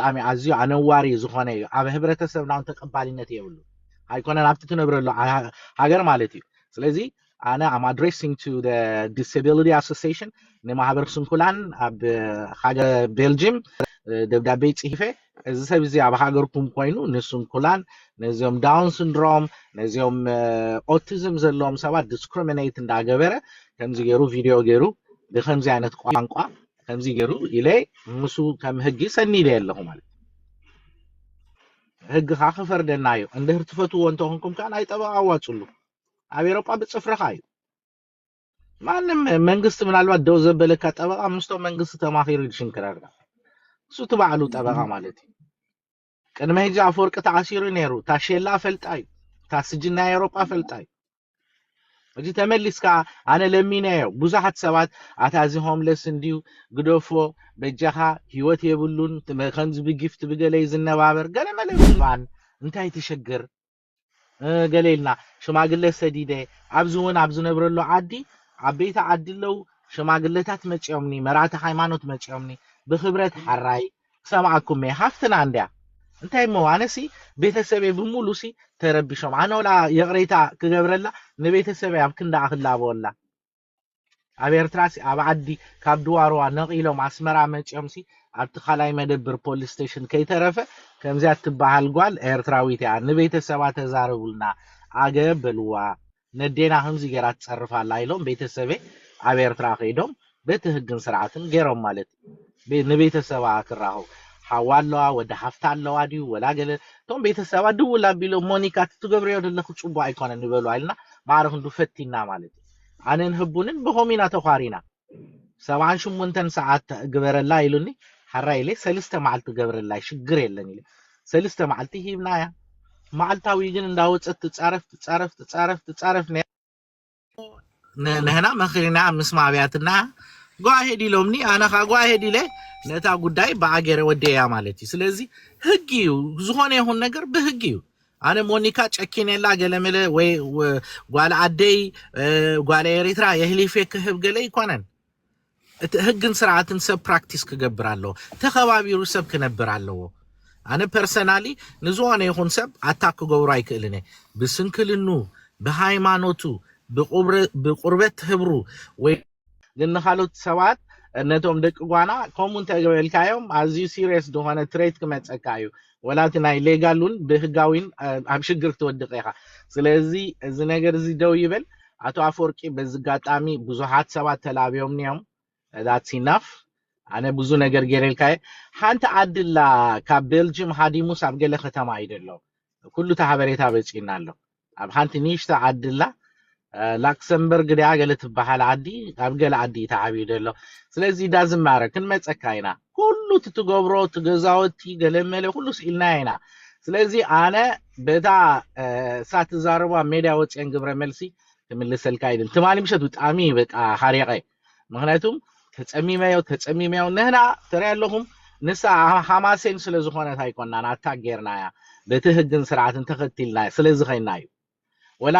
ብጣዕሚ ኣዝዩ ኣነዋሪ ዝኾነ እዩ። ኣብ ህብረተሰብና እውን ተቀባልነት የብሉ ኣይኮነን ኣብቲ ትነብረሉ ሃገር ማለት እዩ። ስለዚ ኣነ I'm addressing to the disability association ንማህበር ስንኩላን ኣብ ሃገር ቤልጅም ደብዳቤ ጽሒፈ እዚ ሰብ እዚ ኣብ ሃገርኩም ኮይኑ ንስንኩላን ነዚኦም down syndrome ነዚኦም autism ዘለዎም ሰባት discriminate እንዳገበረ ከምዚ ገይሩ ቪድዮ ገይሩ ብከምዚ ዓይነት ቋንቋ ከምዚ ገይሩ ኢለ ምስ ከም ህጊ ሰኒደ ኣለኹ ማለት ህጊ ካ ክፈርደና እዩ። እንድህር ትፈትዎ እንተኾንኩም ከዓ ናይ ጠበቃ ኣዋፅሉ። ኣብ ኤሮጳ ብፅፍርኻ እዩ። ማንም መንግስቲ ምናልባት ደው ዘበለካ ጠበቃ ምስቶም መንግስቲ ተማኺሩ ይሽንክረርካ። እሱ እቲ ባዕሉ ጠበቃ ማለት እዩ። ቅድሚ ሕጂ ኣፈወርቂ ተኣሲሩ ነይሩ። እታ ሼላ ፈልጣ እዩ። እታ ስጅን ናይ ኤሮጳ ፈልጣ እዩ። ሕጂ ተመሊስካ ኣነ ለሚነዮ ብዙሓት ሰባት ኣታ እዚ ሆምለስ እንድዩ ግደፎ በጃኻ ህይወት የብሉን ከምዚ ብጊፍት ብገለይ ዝነባበር ገለ መለ ባን እንታይ ትሸግር ገለ ኢልና ሽማግለ ሰዲደ ኣብዚ እውን ኣብ ዝነብረሉ ዓዲ ዓበይቲ ዓዲ ኣለዉ ሽማግለታት መፂኦምኒ መራቲ ሃይማኖት መፂኦምኒ ብክብረት ሓራይ ክሰምዓኩም እየ ሃፍትና እንድያ እንታይ እሞ ኣነሲ ቤተሰበይ ብምሉ ሲ ተረቢሾም ኣነ ወላ ይቕሬታ ክገብረላ ንቤተሰበይ ኣብ ክንዳ ክላበወላ ኣብ ኤርትራ ሲ ኣብ ዓዲ ካብ ድዋርዋ ነቒሎም ኣስመራ መፂኦም ሲ ኣብቲ ካልኣይ መደብር ፖሊስ ስቴሽን ከይተረፈ ከምዚያ ትበሃል ጓል ኤርትራዊት እያ ንቤተሰባ ተዛረቡልና ኣገብ በልዋ ነዴና ከምዚ ገይራ ትፀርፍ ኣላ ኢሎም ቤተሰበይ ኣብ ኤርትራ ከይዶም በቲ ህግን ስርዓትን ገይሮም ማለት ንቤተሰባ ክራኸቡ ሓዋ ኣለዋ ወዲ ሓፍታ ኣለዋ ድዩ ወላ ገለ እቶም ቤተሰባ ድውል ኣቢሎም ሞኒካ ትትገብርዮ ዘለኹ ፅቡቅ ኣይኮነን ንበሉ ኢልና ማዕረ ክንዱ ፈቲና ማለት እዩ ኣነን ህቡንን ብኸም ኢና ተኳሪና ሰብዓን ሽሙንተን ሰዓት ግበረላ ኢሉኒ ሓራ ኢለ ሰልስተ መዓልቲ ገብረላይ ሽግር የለን ኢለ ሰልስተ መዓልቲ ሂብናያ መዓልታዊ ግን እንዳወፀት ትፃረፍ ትፃረፍ ትፃረፍ ትፃረፍ ነያ ንሕና መኺርና ምስ ማብያትና ጓሄድ ኢሎምኒ ኣነ ካ ጓሄድ ኢለ ነታ ጉዳይ ብኣገረ ወደያ ማለት እዩ ስለዚ ህግ እዩ ዝኾነ ይኹን ነገር ብህግ እዩ ኣነ ሞኒካ ጨኪነላ ገለመለ ወይ ጓል ዓደይ ጓል ኤሪትራ የህሊፌ ክህብ ገለ ይኮነን እቲ ህግን ስርዓትን ሰብ ፕራክቲስ ክገብር ኣለዎ ተኸባቢሩ ሰብ ክነብር ኣለዎ ኣነ ፐርሰናሊ ንዝኾነ ይኹን ሰብ ኣታክ ክገብሩ ኣይክእልን እየ ብስንክልኑ ብሃይማኖቱ ብቁርበት ህብሩ ወይ ግን ንካልኦት ሰባት ነቶም ደቂ ጓና ከምኡ እንተገበልካዮም ኣዝዩ ሲሪየስ ዝኾነ ትሬት ክመፀካ እዩ ወላቲ ናይ ሌጋል እውን ብህጋዊን ኣብ ሽግር ክትወድቕ ኢኻ ስለዚ እዚ ነገር እዚ ደው ይበል ኣቶ ኣፈወርቂ በዚ ጋጣሚ ብዙሓት ሰባት ተላብዮም እዮም that's enough ኣነ ብዙ ነገር ገይረልካ ሓንቲ ዓድላ ካብ ቤልጅም ሃዲሙስ ኣብ ገለ ከተማ እዩ ዘሎ ኩሉ እቲ ሓበሬታ በፂና ኣሎ ኣብ ሓንቲ ንእሽቶ ዓድላ ላክሰምበርግ ድያ ገለ ትበሃል ዓዲ ኣብ ገለ ዓዲ እዩ ተዓብዩ ዘሎ ስለዚ ዳዝማረ ክንመፀካ ኢና ኩሉ እቲ ትገብሮ እቲ ገዛወቲ ገለመለ ኩሉ ስኢልና ኢና ስለዚ ኣነ በታ እሳ ትዛረቦ ኣብ ሜድያ ወፅአን ግብረ መልሲ ክምልሰልካ ኢልን ትማሊ ምሸት ብጣዕሚ በቃ ሓሪቀ ምክንያቱም ተፀሚመዮ ተፀሚመዮ ንህና ተሪያ ኣለኹም ንሳ ሃማሴን ስለ ዝኾነት ኣይኮናን ኣታክ ጌርናያ በቲ ህግን ስርዓትን ተኸቲልና ስለ ዝኸይና እዩ ወላ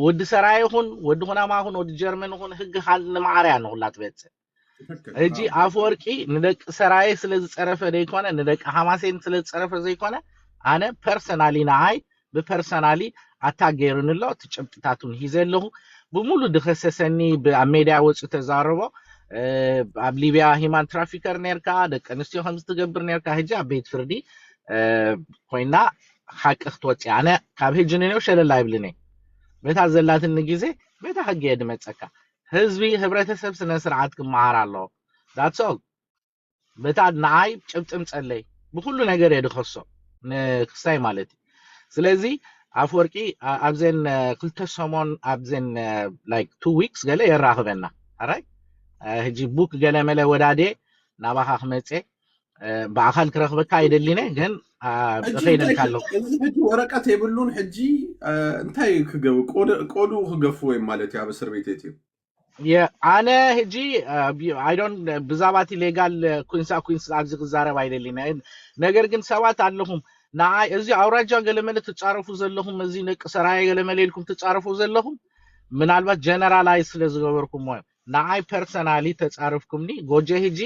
ወዲ ሰራይ ይኹን ወዲ ኩናማ ይኹን ወዲ ጀርመን ይኹን ህግ ንማዕርያ ንኹላ ትበፅእ ሕጂ ኣፍወርቂ ንደቂ ሰራየ ስለ ዝፀረፈ ዘይኮነ ንደቂ ሃማሴን ስለ ዝፀረፈ ዘይኮነ ኣነ ፐርሰናሊ ንዓይ ብፐርሰናሊ ኣታክ ገይሩኒ ኣሎ እቲ ጭብጥታት እውን ሂዘ ኣለኹ ብሙሉ ድኸሰሰኒ ኣብ ሜድያ ወፁ ተዛረቦ ኣብ ሊብያ ሂማን ትራፊከር ነርካ ደቂ ኣንስትዮ ከምዚ ትገብር ነርካ ሕጂ ኣብ ቤት ፍርዲ ኮይና ሓቂ ክትወፅእ ኣነ ካብ ሕጂ ንኔው ሸለል ኣይብልን እየ በታ ዘላትኒ ግዜ በታ ሕጊ እየ ድመፀካ ህዝቢ ህብረተሰብ ስነ ስርዓት ክመሃር ኣለዎ that's all በታ ንዓይ ጭብጢ ምፀለይ ብኩሉ ነገር እየ ድኸሶ ንክሳይ ማለት እዩ ስለዚ ኣፍወርቂ ኣብዘን ክልተ ሰሞን ኣብዘን like two weeks ገለ የራኽበና ኣራይ ሕጂ ቡክ ገለ መለ ወዳዴ ናባኻ ክመፀ ብኣኻል ክረኽበካ ኣይደሊነ ግን እኸይደልካ ኣለኹ እዚ ሕጂ ወረቀት የብሉን ሕጂ እንታይ ክገብ ቆዱ ክገፍዎ እዮም ማለት እዩ ኣብ እስር ቤት እዩ ኣነ ሕጂ ኣይዶን ብዛባ እቲ ሌጋል ኩንሳ ኩንስ ኣብዚ ክዛረብ ኣይደሊነ ነገር ግን ሰባት ኣለኹም ንዓይ እዚ ኣውራጃ ገለመለ ትፃረፉ ዘለኹም እዚ ነቂ ሰራየ ገለመለ ኢልኩም ትፃረፉ ዘለኹም ምናልባት ጀነራላይዝ ስለ ዝገበርኩሞ እዮም ንዓይ ፐርሰናሊ ተፃርፍኩምኒ ጎጀ ህጂ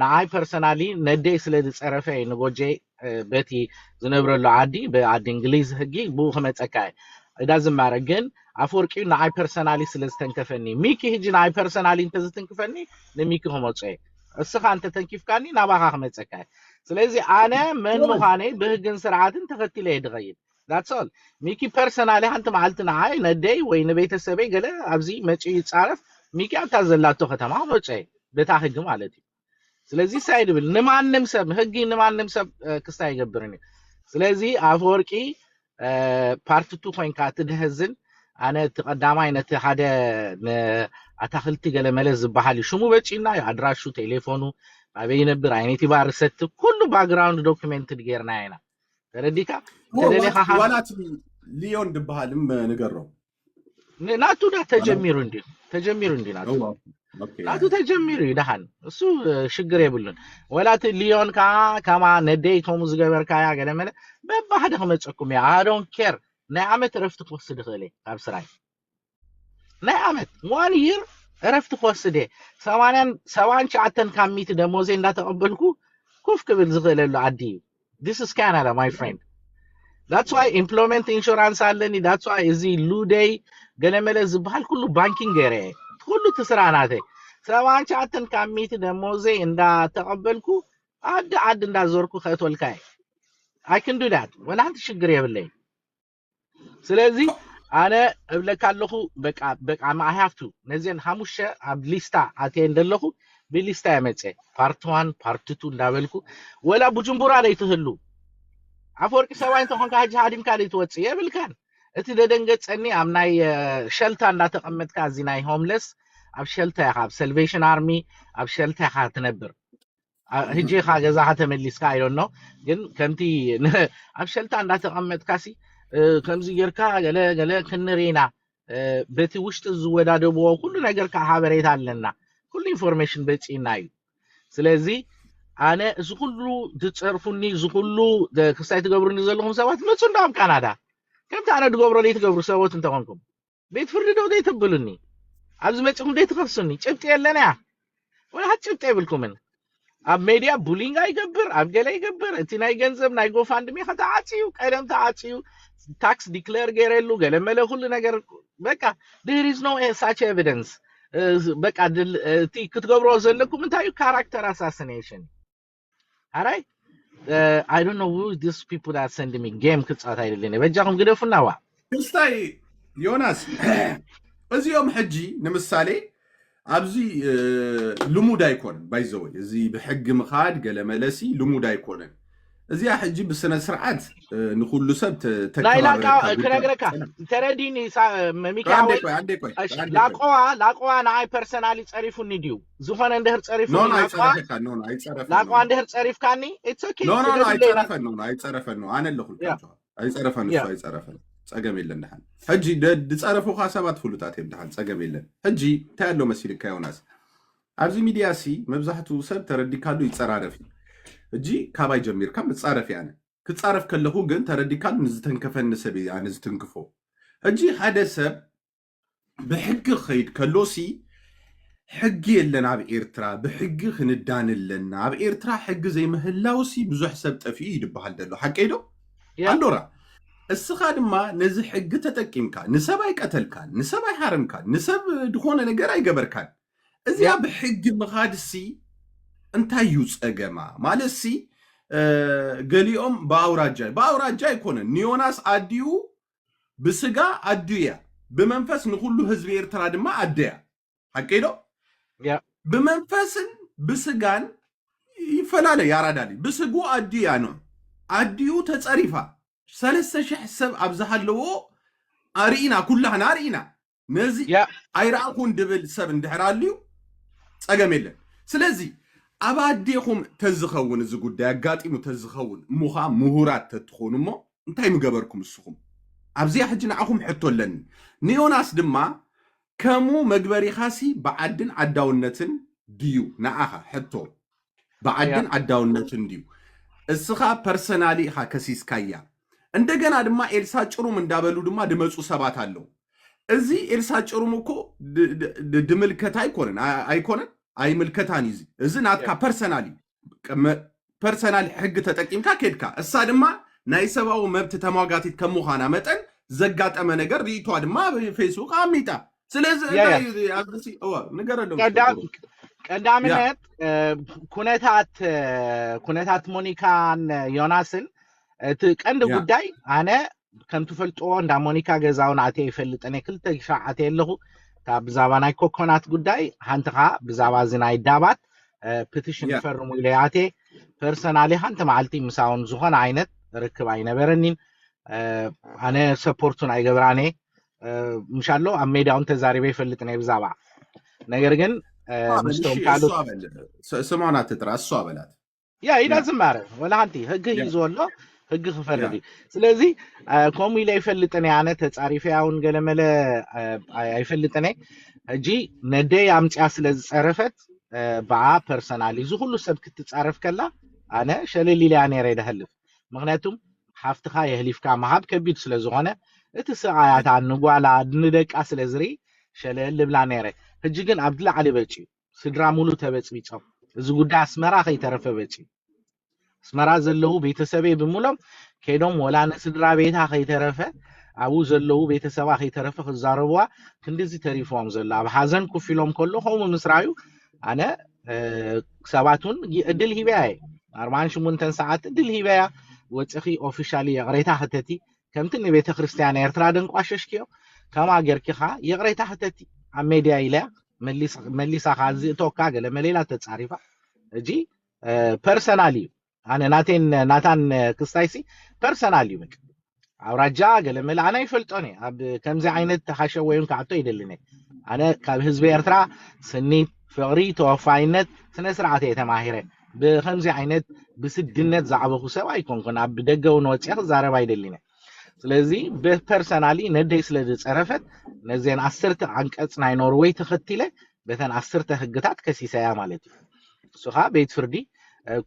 ንዓይ personally ነደይ ስለ ዝፀረፈ እዩ ንጎጀይ በቲ ዝነብረሉ ዓዲ ብዓዲ እንግሊዝ ህጊ ብኡ ክመፀካ እዩ እዳ ዝማረ ግን ኣፈወርቂ ንዓይ personally ስለ ዝተንከፈኒ ሚኪ ህጂ ንዓይ personally እንተዝትንክፈኒ ንሚኪ ክመፁ እየ እስኻ እንተተንኪፍካኒ ናባኻ ክመፀካ እየ ስለዚ ኣነ መን ምዃነይ ብህግን ስርዓትን ተኸቲለ እየ ድኸይድ that's all ሚኪ personally ሓንቲ መዓልቲ ንዓይ ነደይ ወይ ንቤተሰበይ ገለ ኣብዚ መፂኡ ይፃረፍ ሚኪ ኣብታ ዘላቶ ከተማ ክመፁ እየ በታ ህጊ ማለት እዩ ስለዚ ሳይ ድብል ንማንም ሰብ ህጊ ንማንም ሰብ ክስታ ይገብርን እዩ ስለዚ ኣፈወርቂ ፓርትቱ ኮይንካ ትድህዝን ኣነ እቲ ቀዳማይ ነቲ ሓደ ኣታክልቲ ገለመለ ዝበሃል እዩ ሽሙ በፂና እዩ ኣድራሹ ቴሌፎኑ ኣበይ ይነብር ዓይነት ይባር ሰቲ ኩሉ background document ጌርና ኢና ተረዲካ ተደሊኻ ዋላት ሊዮን ድበሃልም ንገሮም ናቱ ዳ ተጀሚሩ እንዲ ተጀሚሩ እንዲ ናቱ ናቱ ተጀሚሩ እዩ ደሃን እሱ ሽግር የብሉን ወላ እቲ ሊዮን ከዓ ከማ ነደይ ከምኡ ዝገበርካያ ገለመለ በባህደ ክመፀኩም እያ ኣዶን ኬር ናይ ዓመት እረፍቲ ክወስድ ይኽእል እየ ካብ ስራይ ናይ ዓመት one year እረፍቲ ክወስድ እየ ሰማንያን ሰብዓን ሸዓተን ካብ ሚቲ ደሞዘ እንዳተቐበልኩ ኮፍ ክብል ዝኽእለሉ ዓዲ እዩ this is Canada my friend that's why employment insurance ኣለኒ that's why እዚ ሉደይ ገለመለ ዝበሃል ኩሉ ባንኪንግ ገይረ ኩሉ እቲ ስራ ናተይ ሰብዓን ሸዓተን ካብ ሚቲ ደሞዘይ እንዳተቐበልኩ ዓዲ ዓዲ እንዳዞርኩ ከእትወልካ እየ I can do that ወላ ሓንቲ ሽግር የብለይ ስለዚ ኣነ እብለካ ኣለኹ በቃ በቃ I have to ነዚአን ሓሙሽተ ኣብ ሊስታ ኣትየ እንደለኹ ብሊስታ የመፀ part one part two እንዳበልኩ ወላ ቡጁምቡራ ለይትህሉ ኣፈወርቂ ሰብኣይ እንተኾንካ ሕጂ ሃዲምካ ለይትወፅእ የብልካን እቲ ደደንገፀኒ ኣብ ናይ ሸልታ እንዳተቐመጥካ እዚ ናይ homeless ኣብ ሸልታ ኢኻ ኣብ Salvation Army ኣብ ሸልታ ኢኻ ትነብር ሕጂ ኢኻ ገዛኻ ተመሊስካ I don't know ግን ከምቲ ኣብ ሸልታ እንዳተቐመጥካሲ ከምዚ ጌርካ ገለ ገለ ክንርኢና በቲ ውሽጢ ዝወዳደብዎ ኩሉ ነገር ከዓ ሓበሬታ ኣለና ኩሉ information በፂና እዩ ስለዚ ኣነ እዚ ኩሉ ትፀርፉኒ እዚ ኩሉ ክስታይ ትገብሩኒ ዘለኹም ሰባት መፁ እንዳ ኣብ ካናዳ ከምቲ ኣነ ድገብሮ ዘይትገብሩ ሰብኦት እንተኾንኩም ቤት ፍርዲ ዶ ዘይተብሉኒ ኣብዚ መፂኹም ዘይትኸሱኒ ጭብጢ የለንያ ወላ ሓት ጭብጢ የብልኩምን ኣብ ሜድያ ቡሊንግ ኣይገብር ኣብ ገለ ይገብር እቲ ናይ ገንዘብ ናይ ጎፋንድሚ ከተዓፅዩ ቀደም ተዓፅዩ ታክስ ዲክለር ገይረሉ ገለ መለ ኩሉ ነገር በቃ there is no such evidence በቃ እቲ ክትገብርዎ ዘለኩም እንታይ እዩ character assassination ሓራይ I don't know who these people that send me game ክፃወት ኣይደለኒ በጃኹም ግደፉና ዋ ክስታይ ዮናስ እዚኦም ሕጂ ንምሳሌ ኣብዚ ልሙድ ኣይኮነን ባይዘወይ እዚ ብሕጊ ምኻድ ገለመለሲ ልሙድ ኣይኮነን እዚኣ ሕጂ ብስነ ስርዓት ንኩሉ ሰብ ናይ ላቃ ክነግረካ ተረዲኒ ሚካወይ ላቆዋ ላቆዋ ንዓይ personally ፀሪፉኒ ድዩ ዝኾነ እንድህር ፀሪፉኒ ላቆዋ እንድህር ፀሪፍካኒ ኣይፀረፈን ኣነ ኣለኹ ኣይፀረፈን እሱ ኣይፀረፈን ፀገም የለን ድሓን ሕጂ ድፀረፉካ ሰባት ፍሉጣት እዮም ድሓን ፀገም የለን ሕጂ እንታይ ኣሎ መሲልካ ዮናስ ኣብዚ ሚድያ ሲ መብዛሕትኡ ሰብ ተረዲካሉ ይፀራረፍ እዩ እጂ ካባይ ጀሚርካ ምፃረፍ ኣነ ክፃረፍ ከለኹ ግን ተረዲካሉ ንዝተንከፈኒ ሰብ ኣነ ዝትንክፎ እጂ ሓደ ሰብ ብሕጊ ክኸይድ ከሎ ሲ ሕጊ የለን ኣብ ኤርትራ ብሕጊ ክንዳን ኣለና ኣብ ኤርትራ ሕጊ ዘይምህላው ሲ ብዙሕ ሰብ ጠፊኡ ይድበሃል ዘሎ ሓቀይ ዶ ኣንዶራ እስኻ ድማ ነዚ ሕጊ ተጠቂምካ ንሰብ ኣይቀተልካን ንሰብ ኣይሃረምካን ንሰብ ዝኾነ ነገር ኣይገበርካን እዚኣ ብሕጊ ምኻድ ሲ እንታይ እዩ ጸገማ ማለት ሲ ገሊኦም ብኣውራጃ ብኣውራጃ ኣይኮነን ንዮናስ ኣዲኡ ብስጋ ኣዲኡ እያ ብመንፈስ ንኩሉ ህዝቢ ኤርትራ ድማ ኣደያ ሓቀይ ዶ ብመንፈስን ብስጋን ይፈላለ ያራዳሊ ብስጉ ኣዲኡ እያ ኖ ኣዲኡ ተጸሪፋ ሰለስተ ሽሕ ሰብ ኣብ ዝሃለዎ ኣርኢና ኩላህና ኣርኢና ነዚ ኣይረኣኹን ድብል ሰብ እንድሕር ኣልዩ ጸገም የለን ስለዚ ኣብ ኣዴኹም ተዝኸውን እዚ ጉዳይ ኣጋጢሙ ተዝኸውን እሞ ከዓ ምሁራት ተትኾኑ እሞ እንታይ ምገበርኩም እስኹም ኣብዚኣ ሕጂ ንዓኹም ሕቶ ኣለኒ ንዮናስ ድማ ከሙ መግበሪኻሲ ብዓድን ዓዳውነትን ድዩ ንዓኻ ሕቶ ብዓድን ዓዳውነትን ድዩ እስኻ ፐርሰናሊ ኢኻ ከሲስካያ እንደገና ድማ ኤልሳ ጭሩም እንዳበሉ ድማ ድመፁ ሰባት ኣለዉ እዚ ኤልሳ ጭሩም እኮ ድምልከት ኣይኮነን ኣይኮነን ኣይምልከታን እዩ። እዚ ናትካ ፐርሰናል እዩ። ፐርሰናል ሕጊ ተጠቂምካ ከድካ፣ እሳ ድማ ናይ ሰብኣዊ መብት ተሟጋቲት ከም ምዃና መጠን ዘጋጠመ ነገር ርእይቷ ድማ ኣብ ፌስቡክ ኣሚጣ። ስለዚ ንገረሎም። ቀዳምነት ኩነታት ኩነታት ሞኒካን ዮናስን እቲ ቀንዲ ጉዳይ ኣነ ከም ትፈልጥዎ እንዳ ሞኒካ ገዛውን ኣትየ ይፈልጥን እየ። ክልተ ሻዕ ኣትየ ኣለኹ። ካብ ብዛባ ናይ ኮኮናት ጉዳይ ሓንቲ ኸዓ ብዛባ እዚ ናይ ዳባት ፕቲሽን ይፈርሙ ኢለ ኣትየ። ፐርሰናሊ ሓንቲ መዓልቲ ምሳውን ዝኾነ ዓይነት ርክብ ኣይነበረኒን። ኣነ ሰፖርቱን ኣይገብራን እየ። ምሻሎ ኣብ ሜዳ እውን ተዛሪበ ይፈልጥን እየ ብዛባ። ነገር ግን ምስቶም ካልኦት ስምዖን ኣትጥራ እሱ ኣበላት ያ ኢዳ ዝማረ ወላ ሓንቲ ህጊ እዩ ዝወሎ ህጊ ክፈርድ እዩ። ስለዚ ከምኡ ኢለ ይፈልጥን እየ ኣነ ተፃሪፈ እውን ገለመለ ኣይፈልጥን እየ። ሕጂ ነደይ ኣምፅያ ስለ ዝፀረፈት ብኣ ፐርሰናል እዚ ኩሉ ሰብ ክትፃረፍ ከላ ኣነ ሸለል ኢለያ ነይረ ደህልፍ። ምክንያቱም ሓፍትኻ የህሊፍካ ምሃብ ከቢድ ስለ ዝኾነ እቲ ስቓያታ ንጓላ ንደቃ ስለ ዝርኢ ሸለል ልብላ ነይረ። ሕጂ ግን ኣብ ላዕሊ በጭ እዩ። ስድራ ሙሉ ተበፅቢፆም። እዚ ጉዳይ ኣስመራ ከይተረፈ በፂ ኣስመራ ዘለዉ ቤተሰበይ ብምሎም ከይዶም ወላ ንስድራ ቤታ ከይተረፈ ኣብኡ ዘለዉ ቤተሰባ ከይተረፈ ክዛረብዋ ክንድዚ ተሪፍዎም ዘሎ ኣብ ሓዘን ኩፍ ኢሎም ከሎ ከምኡ ምስ ረኣዩ ኣነ ሰባት እውን እድል ሂበያ እየ ኣርባዓን ሽሙንተን ሰዓት እድል ሂበያ ወፅኺ ኦፊሻሊ ይቕሬታ ክተቲ ከምቲ ንቤተ ክርስቲያን ኤርትራ ደንቋሸሽክዮ ከማ ጌርኪኻ ይቕሬታ ክተቲ ኣብ ሜድያ ኢለያ መሊሳ ካብ ዝእቶካ ገለ መሌላ ተፃሪፋ እጂ ፐርሰናል እዩ ኣነ ናቴን ናታን ክስታይሲ ፐርሰናል እዩ በቃ ኣውራጃ ገለ መለ ኣነ ይፈልጦን እየ ኣብ ከምዚ ዓይነት ተሓሸወዩን ክኣቶ ይደልን እየ ኣነ ካብ ህዝቢ ኤርትራ ስኒት ፍቕሪ ተወፋይነት ስነ ስርዓት እየ ተማሂረ ብከምዚ ዓይነት ብስድነት ዝዓበኹ ሰብ ኣይኮንኩን ኣብ ደገ እውን ወፅያ ክዛረብ ኣይደልን እየ ስለዚ ብፐርሰናሊ ነደይ ስለ ዝፀረፈት ነዘን ኣስርተ ዓንቀፅ ናይ ኖርወይ ተኸቲለ በተን ኣስርተ ህግታት ከሲሰያ ማለት እዩ። እሱ ከዓ ቤት ፍርዲ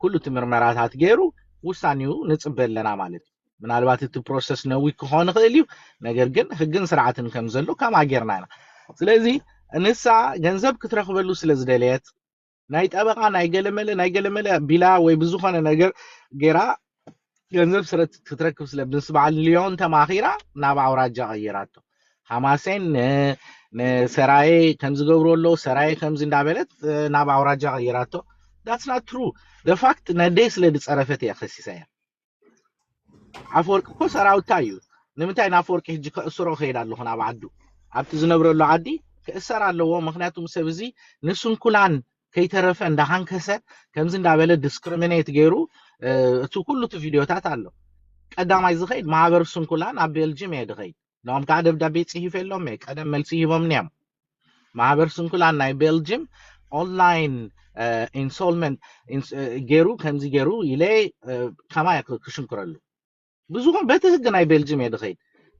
ኩሉ እቲ ምርመራታት ገይሩ ውሳኔኡ ንፅበ ኣለና ማለት እዩ። ምናልባት እቲ ፕሮሰስ ነዊ ክኾን ይኽእል እዩ፣ ነገር ግን ህግን ስርዓትን ከም ዘሎ ከማ ጌርና ኢና። ስለዚ ንሳ ገንዘብ ክትረኽበሉ ስለ ዝደለየት ናይ ጠበቓ ናይ ገለመለ ናይ ገለመለ ቢላ ወይ ብዝኾነ ነገር ገይራ ገንዘብ ክትረክብ ስለ ምስ በዓል ሊዮን ተማኺራ ናብ ኣውራጃ ቀይራቶ። ሓማሴን ንሰራየ ከምዚ ገብሩ ኣለዉ ሰራየ ከምዚ እንዳበለት ናብ ኣውራጃ ቀይራቶ። That's not true. The fact ነደይ ስለ ዝፀረፈት እየ ከሲሰያ። ኣፈወርቂ እኮ ሰራውታ እዩ። ንምንታይ ንኣፈወርቂ ሕጂ ከእስሮ ከይድ ኣለኹ ናብ ዓዱ ኣብቲ ዝነብረሉ ዓዲ ክእሰር ኣለዎ። ምክንያቱ ሰብ እዚ ንስንኩላን ከይተረፈ እንዳሃንከሰ ከምዚ እንዳበለ ዲስክሪሚኔት ገይሩ እቲ ኩሉ እቲ ቪድዮታት ኣሎ። ቀዳማይ ዝኸይድ ማህበር ስንኩላን ኣብ ቤልጅም እየ ድኸይድ። ንኦም ከዓ ደብዳቤ ፅሂፈሎም እየ። ቀደም መልሲ ሂቦምኒ እዮም። ማህበር ስንኩላን ናይ ቤልጅም ኦንላይን ኢንሶልመንት ገይሩ ከምዚ ገይሩ ኢለ ከማይ ክሽንክረሉ ብዙኹም በቲ ህጊ ናይ ቤልጅም እየ ድኸይድ።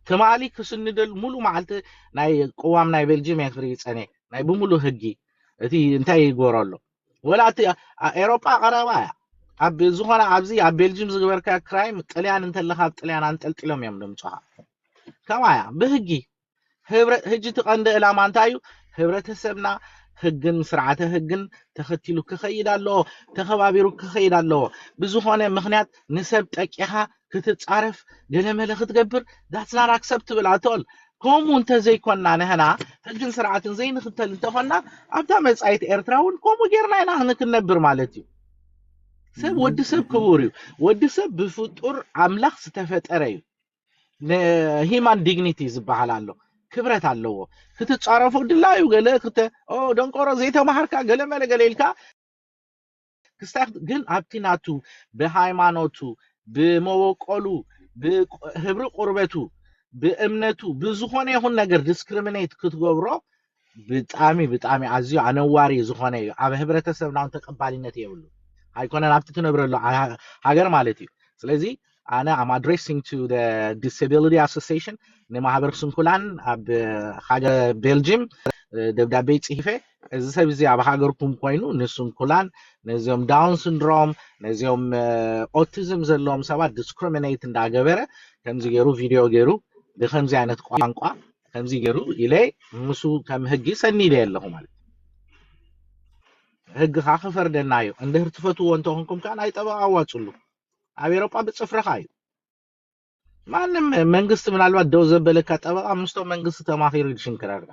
ትማሊ ክስንደል ሙሉ መዓልቲ ናይ ቅዋም ናይ ቤልጅም እየ ክርኢ ፀነ ናይ ብሙሉ ህጊ እቲ እንታይ ይግበሮ ኣሎ ወላ እቲ ኤሮጳ ቀረባ እያ ኣብ ዝኾነ ኣብዚ ኣብ ቤልጅም ዝግበርካ ክራይም ጥልያን እንተለካ ኣብ ጥልያን ኣንጠልጢሎም እዮም ንምፅኻ ከማያ ብህጊ ህጂ እቲ ቀንዲ ዕላማ እንታይ እዩ? ህብረተሰብና ህግን ስርዓተ ህግን ተኸቲሉ ክኸይድ ኣለዎ፣ ተኸባቢሩ ክኸይድ ኣለዎ። ብዝኾነ ምኽንያት ንሰብ ጠቂኻ ክትፃረፍ ገለመለ ክትገብር that's not acceptable at all። ከምኡ እንተዘይኮንና ንሕና ህግን ስርዓትን ዘይንኽተል እንተኾንና ኣብታ መፃኢት ኤርትራ እውን ከምኡ ጌርና ኢና ክንነብር ማለት እዩ። ሰብ ወዲ ሰብ ክቡር እዩ። ወዲ ሰብ ብፍጡር ኣምላኽ ዝተፈጠረ እዩ። ሂማን ዲግኒቲ ዝበሃል ኣሎ ክብረት ኣለዎ ክትፃረፎ ድላዩ ገለ ክተ ደንቆሮ ዘይተማሃርካ ገለ መለ ገለ ኢልካ ክስታይ ግን ኣብቲ ናቱ ብሃይማኖቱ ብመበቆሉ ብህብሪ ቁርበቱ ብእምነቱ ብዝኾነ ይኹን ነገር ዲስክሪሚኔት ክትገብሮ ብጣዕሚ ብጣዕሚ ኣዝዩ ኣነዋሪ ዝኾነ እዩ ኣብ ህብረተሰብና እውን ተቀባልነት የብሉ ኣይኮነን ኣብቲ ትነብረሉ ሃገር ማለት እዩ ስለዚ ኣነ I'm addressing to the disability association ንማህበር ስንኩላን ኣብ ሃገር ቤልጅም ደብዳቤ ፅሒፈ እዚ ሰብ እዚ ኣብ ሃገርኩም ኮይኑ ንስንኩላን ነዚኦም down syndrome ነዚኦም autism ዘለዎም ሰባት discriminate እንዳገበረ ከምዚ ገይሩ ቪድዮ ገይሩ ብከምዚ ዓይነት ቋንቋ ከምዚ ገይሩ ኢለ ምስ ከም ህጊ ሰኒደ ኣለኹ ማለት ህግኻ ክፈርደና እዩ። እንድህር ትፈትዎ እንተኾንኩም ከዓ ናይ ጠበቓ ኣዋፅሉ። ኣብ ኤሮጳ ብፅፍርኻ እዩ። ማንም መንግስቲ ምናልባት ደው ዘበለካ ጠበቓ ምስቶም መንግስቲ ተማኺሩ ይሽንክረርካ።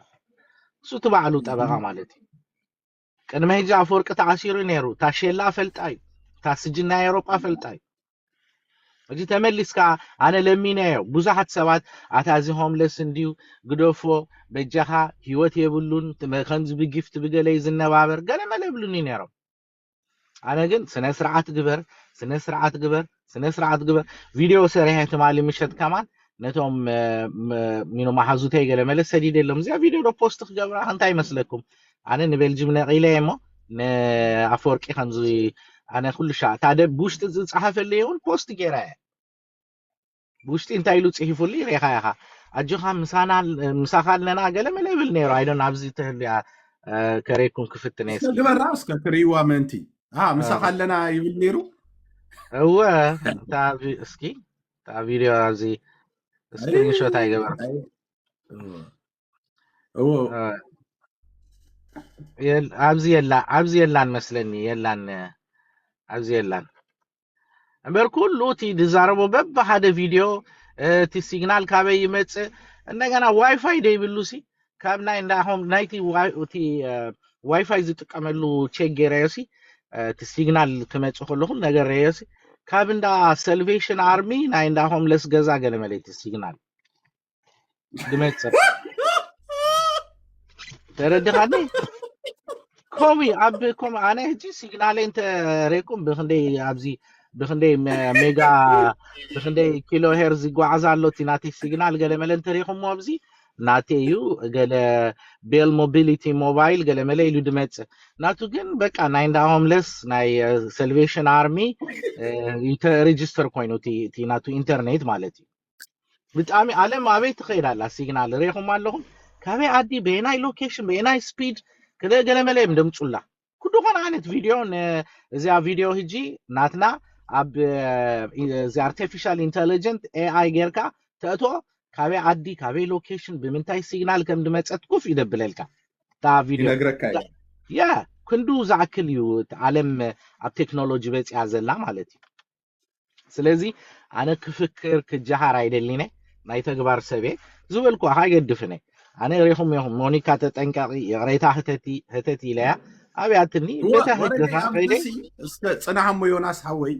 እሱ እቲ ባዕሉ ጠበቓ ማለት እዩ። ቅድሚ ሕጂ ኣፈወርቂ ተኣሲሩ ነይሩ። እታ ሼላ ፈልጣ እዩ። እታ ስጅን ናይ ኤሮጳ ፈልጣ እዩ። ሕጂ ተመሊስካ ኣነ ለሚነዮ ብዙሓት ሰባት ኣታ እዚ ሆምለስ እንድዩ ግደፎ በጃኻ ህይወት የብሉን ትመ- ከምዚ ብጊፍት ብገለይ ዝነባበር ገለ መለ ይብሉኒ ነይሮም። ኣነ ግን ስነ ስርዓት ግበር፣ ስነ ስርዓት ግበር፣ ስነ ስርዓት ግበር። ቪድዮ ሰሪሐ ትማሊ ምሸት ከማን ነቶም ሚኖ መሓዙተይ ገለ መለ ሰዲደ የሎም እዚኣ ቪድዮ ዶ ፖስት ክገብራ እንታይ ይመስለኩም? ኣነ ንቤልጅም ነቒለ እየ እሞ ንኣፈወርቂ ከምዚ ኣነ ኩሉ ሻ እታ ደብ ብውሽጢ ዝፀሓፈልየ እውን ፖስት ገይረ እየ። ብውሽጢ እንታይ ኢሉ ፅሒፉሉ ሬኻ ኢኻ ኣጆኻ ምሳና ምሳኻ ኣለና ገለ መለ ይብል ነይሩ። ኣይዶን ኣብዚ ተህልያ ከሬኩም ክፍትነ እስከ እስኪ ግበራ እስከ ክርእይዋ። መንቲ አ ምሳኻ ኣለና ይብል ነይሩ። እወ እታ ቪ- እስኪ እታ ቪድዮ ኣብዚ ስክሪንሾት ኣይገበር። እዎ። ኣብዚ የላ ኣብዚ የላን መስለኒ የላን ኣብዚ የላን እምበር ኩሉ እቲ ዝዛረቦ በብሓደ ቪድዮ እቲ ሲግናል ካበይ ይመፅእ እንደገና ዋይፋይ ደይብሉ ሲ ካብ ናይ እንዳሆም ናይቲ ዋይ- እቲ ዋይፋይ ዝጥቀመሉ ቼክ ገይረዮ ሲ እቲ ሲግናል ክመፅእ ከለኹ ነገር ረዮ ሲ ካብ እንዳ ሰልቬሽን ኣርሚ ናይ እንዳ ሆምለስ ገዛ ገለመለ እቲ ሲግናል ድመፅእ ተረድኻኒ? ኮሚ ኣብ ኮሚ ኣነ ሕጂ ሲግናለይ እንተ ሬኩም ብክንደይ ኣብዚ ብክንደይ መ- ሜጋ ብክንደይ ኪሎ ሄርዝ ይጓዓዝ ኣሎ እቲ ናተይ ሲግናል ገለ መለ እንተሪኹሞ ኣብዚ ናተይ እዩ ገለ ቤል ሞቢሊቲ ሞባይል ገለ መለ ኢሉ ድመፅእ ናቱ ግን በቃ ናይ እንዳ ሆምለስ ናይ ሰልቬሽን ኣርሚ ሬጅስተር ኮይኑ እቲ ናቱ ኢንተርኔት ማለት እዩ ብጣዕሚ ዓለም ኣበይ ትኸይድ ኣላ ሲግናል ሬኹም ኣለኹም ካበይ ዓዲ በየናይ ሎኬሽን በየናይ ስፒድ ክለ ገለመለ እዮም ደምፁላ ኩሉ ኾነ ዓይነት ቪድዮ እዚኣ ቪድዮ ህጂ ናትና ኣብ እዚ ኣርቲፊሻል ኢንቴሊጀንት ኤኣይ ጌርካ ተእቶ ካበይ ዓዲ ካበይ ሎኬሽን ብምንታይ ሲግናል ከም ድመፀት ኩፍ ይደብለልካ ታ ቪድዮ ይነግረካ እዩ። ያ ክንዱ ዝኣክል እዩ እቲ ዓለም ኣብ ቴክኖሎጂ በፂያ ዘላ ማለት እዩ ስለዚ ኣነ ክፍክር ክጀሃር ኣይደሊነ ናይ ተግባር ሰብየ ዝበልኩ ኣይገድፍነ ኣነ ሪኹም ኢኹም ሞኒካ ተጠንቀቂ ይቕሬታ ህተቲ ህተቲ ኢለያ ኣብያትኒ እወ በታ ወረደ ህግኻ ኣብዚ ከይደ ሲ እስከ ጽናሕ እሞ ዮናስ ሓወይ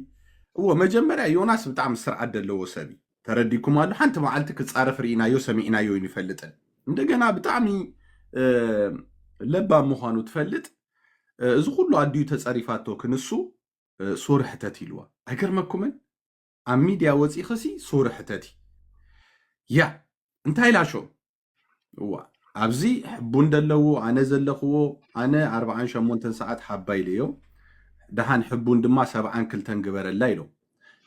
እወ መጀመርያ ዮናስ ብጣዕሚ ስርዓት ዘለዎ ሰብ እዩ ተረዲኩም ኣሎ ሓንቲ መዓልቲ ክጻረፍ ርኢናዮ ሰሚዕናዮ ይንፈልጥን እንደገና ብጣዕሚ ለባም ምዃኑ ትፈልጥ እዚ ኩሉ ኣዲኡ ተጸሪፋቶ ክንሱ ሱር ሕተት ኢልዋ ኣይገርመኩምን ኣብ ሚድያ ወፂኽሲ ሱር ሕተቲ ያ እንታይ ኢላ ሾም እዋ ኣብዚ ሕቡን ደለዎ ኣነ ዘለኽዎ ኣነ ኣርብዓን ሸሞንተን ሰዓት ሓባ ኢለዮ ደሓን ሕቡን ድማ ሰብዓን ክልተን ግበረላ ኢሎ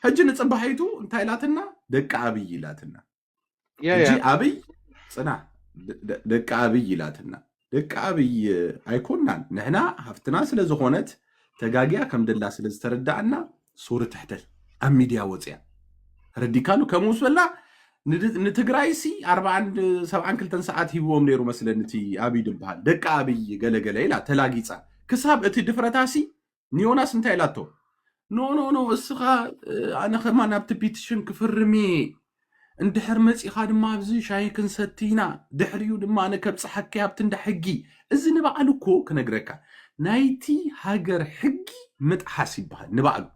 ሕጂ ንፅባሒቱ እንታይ ኢላትና ደቂ ኣብይ ኢላትና ሕጂ ኣብይ ፅና ደቂ ኣብይ ኢላትና ደቂ ኣብይ ኣይኮናን ንሕና ሃፍትና ስለ ዝኾነት ተጋጊያ ከም ደላ ስለ ዝተረዳእና ሱሪ ትሕተል ኣብ ሚድያ ወፅያ ረዲካሉ ከምኡ ምስ በላ ንትግራይሲ ኣርባዓን ሰብዓን ክልተን ሰዓት ሂብዎም ነይሩ መስለኒ እቲ ኣብይ ድበሃል ደቂ ኣብይ ገለገለ ኢላ ተላጊፃ ክሳብ እቲ ድፍረታሲ ንዮናስ እንታይ ኢላቶ ኖ ኖ ኖ እስኻ ኣነ ከማን ኣብቲ ፒቲሽን ክፍርም እየ እንድሕር መፂኻ ድማ ኣብዚ ሻሂ ክንሰቲ ኢና ድሕሪኡ ድማ ኣነ ከብፅሓኪ ኣብቲ እንዳ ሕጊ እዚ ንባዕሉ እኮ ክነግረካ ናይቲ ሃገር ሕጊ ምጥሓስ ይበሃል ንባዕሉ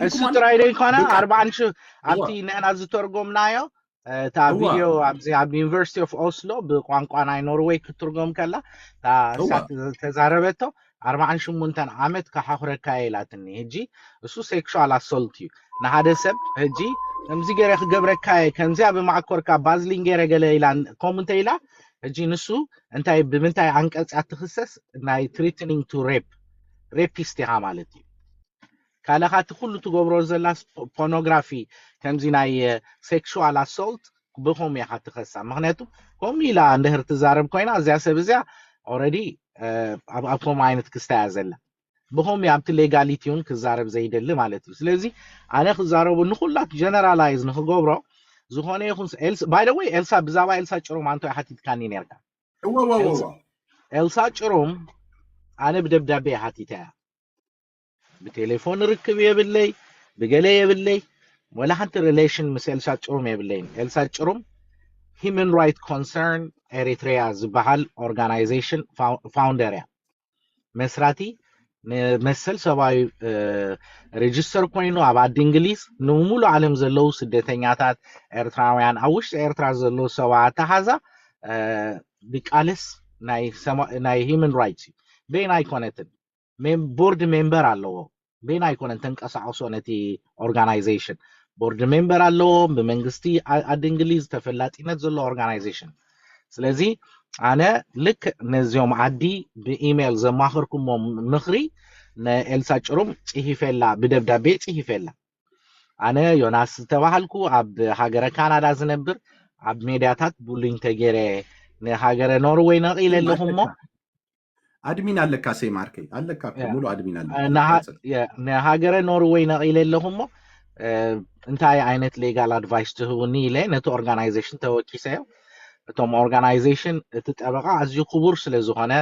እሱ ጥራይ ዶ ይኮነ ኣርባዓን ሺህ ኣብቲ ንሕና ዝተርጎምናዮ እታ ቪድዮ ኣብዚ ኣብ ዩኒቨርሲቲ ኦፍ ኦስሎ ብቋንቋ ናይ ኖርወይ ክትርጎም ከላ እሳ ተዛረበቶ ኣርባዓን ሽሙንተን ዓመት ካሓኹረካ ኢላትኒ ሕጂ እሱ ሴክሹዋል ኣሶልት እዩ ንሓደ ሰብ ሕጂ ከምዚ ገይረ ክገብረካ እየ ከምዚኣ ብማዕኮርካ ባዝሊን ገይረ ገለ ኢላ ኮም እንተ ኢላ ሕጂ ንሱ እንታይ ብምንታይ ኣንቀጽ እያ ትኽሰስ ናይ ትሪትኒንግ ቱ ሬፕ ሬፒስት ኢኻ ማለት እዩ ካለኻ እቲ ኩሉ ትገብሮ ዘላ ፖኖግራፊ ከምዚ ናይ ሴክሹዋል ኣሶልት ብኸም ኢኻ ትኸሳ ምክንያቱ ከምኡ ኢላ እንድህር ትዛረብ ኮይና እዚያ ሰብ እዚያ ኦረዲ ኣብ ከምኡ ዓይነት ክስታ እያ ዘላ ብኸም ኣብቲ ሌጋሊቲ እውን ክዛረብ ዘይደሊ ማለት እዩ ስለዚ ኣነ ክዛረቡ ንኩላት ጀነራላይዝ ንክገብሮ ዝኾነ ይኹን ባይ ወይ ኤልሳ ብዛባ ኤልሳ ጭሩም ኣንቶ ሓቲትካኒ ነርካ ኤልሳ ጭሩም ኣነ ብደብዳቤ እየ ሓቲተያ። ብቴሌፎን ርክብ የብለይ፣ ብገለ የብለይ፣ ወላ ሓንቲ relation ምስ ኤልሳ ጭሩም የብለይን። ኤልሳ ጭሩም Human Right Concern Eritrea ዝበሃል organization founder እያ። መስራቲ ንመሰል ሰብኣዊ register ኮይኑ ኣብ ዓዲ እንግሊዝ ንምሉእ ዓለም ዘለዉ ስደተኛታት ኤርትራውያን፣ ኣብ ውሽጢ ኤርትራ ዘለዉ ሰብኣዊ ኣተሓዛ ዝቃለስ ናይ human rights እዩ። በይና ኣይኮነትን፣ board member ኣለዎ። በይና ኣይኮነን ተንቀሳቕሶ ነቲ organization። Board member ኣለዎ፣ ብመንግስቲ ዓዲ እንግሊዝ ተፈላጢነት ዘለዎ organization። ስለዚ ኣነ ልክ ነዚኦም ዓዲ ብኢሜይል ዘማኽርኩሞ ምኽሪ ንኤልሳ ጭሩም ጽሂፈላ፣ ብደብዳቤ ጽሂፈላ። ኣነ ዮናስ ዝተባሃልኩ ኣብ ሃገረ ካናዳ ዝነብር፣ ኣብ ሜድያታት ብሉኝ ተገይረ ንሃገረ ኖርወይ ነቒለ ኣለኹ እሞ ኣድሚን ኣለካ ሴም ዓርከይ ኣለካ እኮ ሙሉ ኣድሚን ኣለካ። ንሃገረ ኖርወይ ነቒለ ኣለኹ እሞ እንታይ ዓይነት legal advice ትህቡኒ ኢለ ነቲ organization ተወኪሰዮ። እቶም organization እቲ ጠበቓ ኣዝዩ ክቡር ስለ ዝኾነ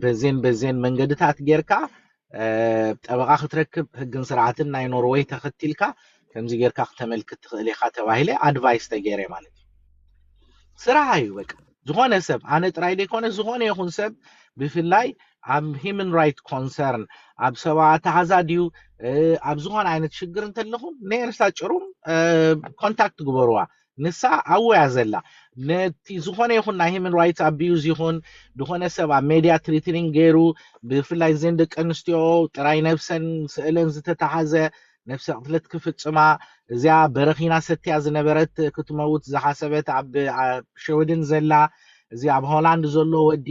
በዜን በዜን መንገድታት ጌርካ ጠበቓ ክትረክብ ህግን ስርዓትን ናይ ኖርወይ ተኸቲልካ ከምዚ ጌርካ ክተመልክት ትኽእል ኢኻ ተባሂለ advice ተገይረ ማለት እዩ። ስራሕ እዩ በቃ። ዝኾነ ሰብ ኣነ ጥራይ ዘይኮነ ዝኾነ ይኹን ሰብ ብፍላይ ኣብ human right concern ኣብ ሰብኣዊ ኣተሓዛ ድዩ ኣብ ዝኾነ ዓይነት ሽግር እንተለኹም ንኤልሳ ጭሩም contact ግበርዋ። ንሳ ኣብያ ዘላ ነቲ ዝኾነ ይኹን ናይ human rights abuse ይኹን ዝኾነ ሰብ ኣብ ሜድያ threatening ገይሩ ብፍላይ ዘን ደቂ ኣንስትዮ ጥራይ ነብሰን ስእለን ዝተተሓዘ ነብሰ ቅትለት ክፍጽማ እዚኣ በረኺና ሰትያ ዝነበረት ክትመውት ዝሓሰበት ኣብ ሸወድን ዘላ እዚ ኣብ ሆላንድ ዘሎ ወዲ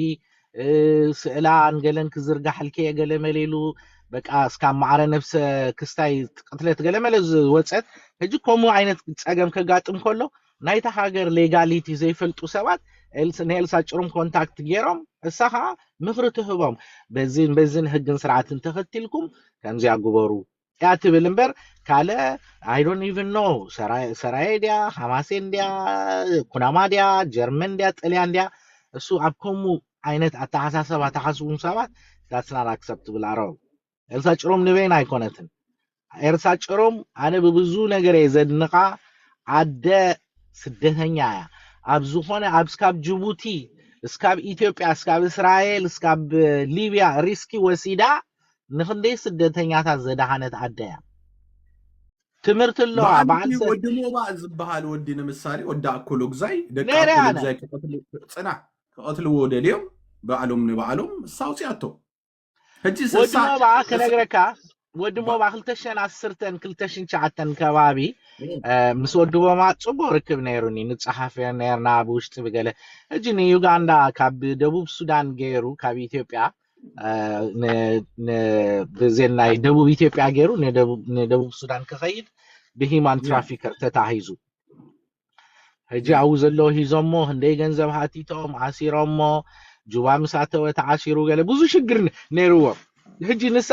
ስእላ ንገለን ክዝርጋሕልከ ገለ መለ ኢሉ በቃ እስካብ ማዕረ ነብሰ ክስታይ ቅትለት ገለ መለ ዝወፀት ሕጂ ከምኡ ዓይነት ፀገም ከጋጥም ከሎ ናይታ ሃገር legality ዘይፈልጡ ሰባት ንኤልሳ ጭሩም contact ገይሮም እሳ ከዓ ምኽሪ ትህቦም በዚን በዚን ህግን ስርዓትን ተኸቲልኩም ከምዚኣ ግበሩ እያ ትብል እምበር ካልእ I don't even know ሰራየ ድያ ሓማሴን ድያ ኩናማ ድያ ጀርመን ድያ ጥልያን ድያ እሱ ኣብ ከምኡ ዓይነት ኣተሓሳሰባ ተሓስቡም ሰባት that's not acceptable at all። ኤልሳ ጭሩም ንበይና ኣይኮነትን። ኤልሳ ጭሩም ኣነ ብብዙ ነገር እየ ዘድንቓ። ኣደ ስደተኛ እያ። ኣብ ዝኾነ ኣብ እስካብ ጅቡቲ እስካብ ኢትዮጵያ እስካብ እስራኤል እስካብ ሊብያ risk ወሲዳ ንኽንደይ ስደተኛታት ዘድሓነት ኣደ እያ። ትምህርቲ ኣለዋ በዓል ወዲ ሞባእ ዝበሃል ወዲ ንምሳሌ ወዲ ኣኮሎ ግዛይ ደቂ ኣኮሎ ግዛይ ክቐትልዎ ደልዮም ባዕሎም ንባዕሎም እሳ ኣውፅኣቶ። ሕጂ ወዲ ሞባእ ክነግረካ ወዲ ሞባእ ክልተ ሽሕን ዓሰርተን ክልተ ሽሕን ትሽዓተን ከባቢ ምስ ወዲ ሞባእ ፅቡቅ ርክብ ነይሩኒ። ንፀሓፍ ነርና ብውሽጢ ብገለ። ሕጂ ንዩጋንዳ ካብ ደቡብ ሱዳን ገይሩ ካብ ኢትዮጵያ ብዜን ናይ ደቡብ ኢትዮጵያ ገይሩ ንደቡብ ሱዳን ክኸይድ ብሂማን ትራፊከር ተታሂዙ። ሕጂ ኣብኡ ዘለዉ ሂዞሞ ክንደይ ገንዘብ ሃቲቶም ኣሲሮሞ ጁባ ምስ ኣተወ ተዓሲሩ ገለ ብዙ ሽግር ነይርዎም። ሕጂ ንሳ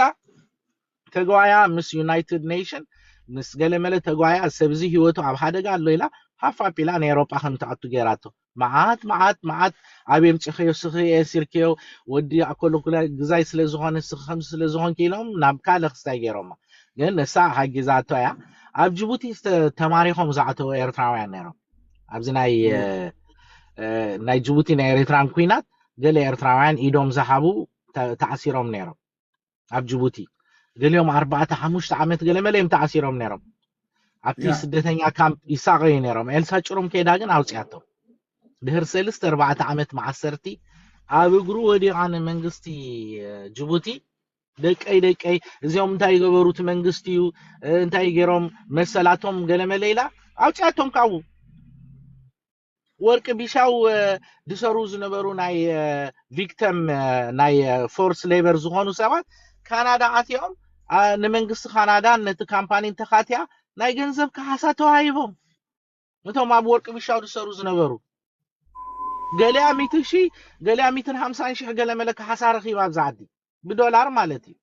ተጓያ ምስ ዩናይትድ ኔሽን ምስ ገለመለ ተጓያ ሰብዚ ህይወቱ ኣብ ሓደጋ ኣሎ ኢላ ሃፍ ኣቢላ ንኤሮጳ ከም ትኣቱ ገይራቶ። መዓት መዓት መዓት ኣብ የምፅኸዮ ስኺ ኤሲርክዮ ወዲ ኣኮለኩላ ግዛይ ስለ ዝኾነ ስኺ ከምዚ ስለ ዝኾንኪ ኢሎም ናብ ካልእ ክስታይ ገይሮማ። ግን ንሳ ሓጊዛቶ እያ። ኣብ ጅቡቲ ተማሪኾም ዝኣተው ኤርትራውያን ነይሮም። ኣብዚ ናይ ናይ ጅቡቲ ናይ ኤርትራን ኩናት ገለ ኤርትራውያን ኢዶም ዝሃቡ ተኣሲሮም ነይሮም ኣብ ጅቡቲ። ገሊኦም ኣርባዕተ ሓሙሽተ ዓመት ገለ መለ እዮም ተኣሲሮም ነይሮም። ኣብቲ ስደተኛ ካምፕ ይሳቐዩ ነይሮም። ኤልሳ ጭሩም ከይዳ ግን ኣውፅያቶም። ድሕሪ ሰለስተ ኣርባዕተ ዓመት ማእሰርቲ ኣብ እግሩ ወዲቓ ንመንግስቲ ጅቡቲ ደቀይ ደቀይ እዚኦም እንታይ ይገበሩ እቲ መንግስቲ እዩ እንታይ ገይሮም መሰላቶም ገለመለ ኢላ ኣውፅያቶም ካብኡ። ወርቂ ቢሻው ድሰሩ ዝነበሩ ናይ ቪክተም ናይ forced labour ዝኾኑ ሰባት ካናዳ ኣትዮም ንመንግስቲ ካናዳን ነቲ ካምፓኒን ተኻትያ ናይ ገንዘብ ካሕሳ ተዋሂቦም። እቶም ኣብ ወርቂ ቢሻው ዝሰሩ ዝነበሩ ገሊኣ ሚእቲ ሺህ ገሊኣ ሚእትን ሓምሳን ሺሕ ገለ መለ ካሕሳ ረኺባ ኣብዛ ዓዲ ብዶላር ማለት እዩ።